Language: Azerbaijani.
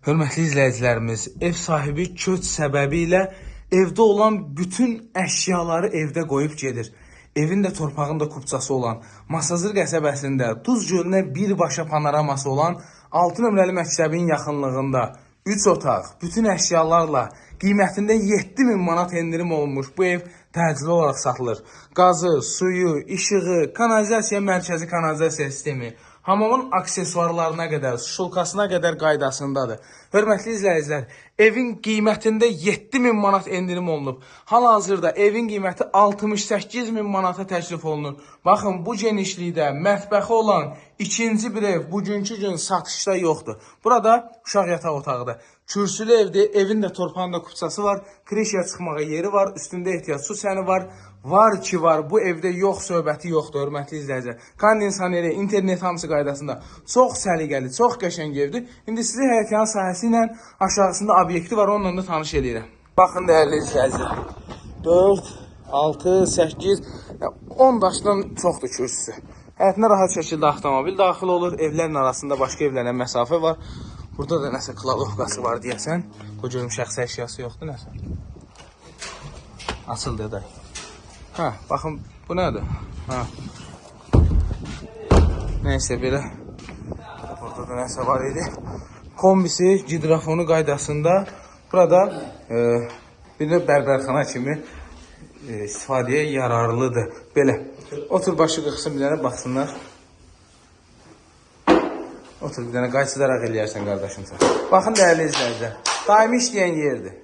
Hörmətli izləyicilərimiz, ev sahibi köç səbəbi ilə evdə olan bütün əşyaları evdə qoyub gedir. Evin də torpağın da kupçası olan, Masazır qəsəbəsində Duz gölünə birbaşa panoraması olan 6 nömrəli məktəbin yaxınlığında 3 otaq, bütün əşyalarla qiymətində 7000 manat endirim olunmuş bu ev təcili olaraq satılır. Qazı, suyu, işığı, kanalizasiya mərkəzi kanalizasiya sistemi, hamamın aksesuarlarına qədər, şulkasına qədər qaydasındadır. Hörmətli izləyicilər, evin qiymətində 7000 manat endirim olunub. Hal-hazırda evin qiyməti 68000 manata təklif olunur. Baxın, bu genişlikdə mətbəxi olan ikinci bir ev bugünkü gün satışda yoxdur. Burada uşaq yataq otağıdır. Kürsülü evdir, evin də torpağın da kupçası var, krişaya çıxmağa yeri var, üstündə ehtiyat su səni var. Var ki var, bu evdə yox söhbəti yoxdur, hörmətli izləyicilər. Kondisioneri, internet hamısı qaydasında. Çox səliqəli, çox qəşəng evdir. İndi sizi həyətyan sahəsi ilə aşağısında obyekti var, onunla da tanış eləyirəm. Baxın dəyərli izləyicilər. 4, 6, 8, 10 daşdan çoxdur kürsüsü. Həyətinə rahat şəkildə avtomobil daxil olur. Evlərin arasında başqa evlərlə məsafə var. Burada da nəsə kladovkası var deyəsən. Qoy görüm şəxsi əşyası yoxdur nəsə. Açıldı dayı. Hə, baxın bu nədir? Hə. Nəysə belə. Burada da nəsə var idi. Kombisi, gidrofonu qaydasında burada bir də bərbərxana kimi istifadəyə yararlıdır. Belə. Otur başı qıxsın bir dənə baxsınlar. Otur bir dənə qayçı daraq eləyərsən qardaşım sən. Baxın dəyərli izləyicilər. Daimi işləyən yerdir.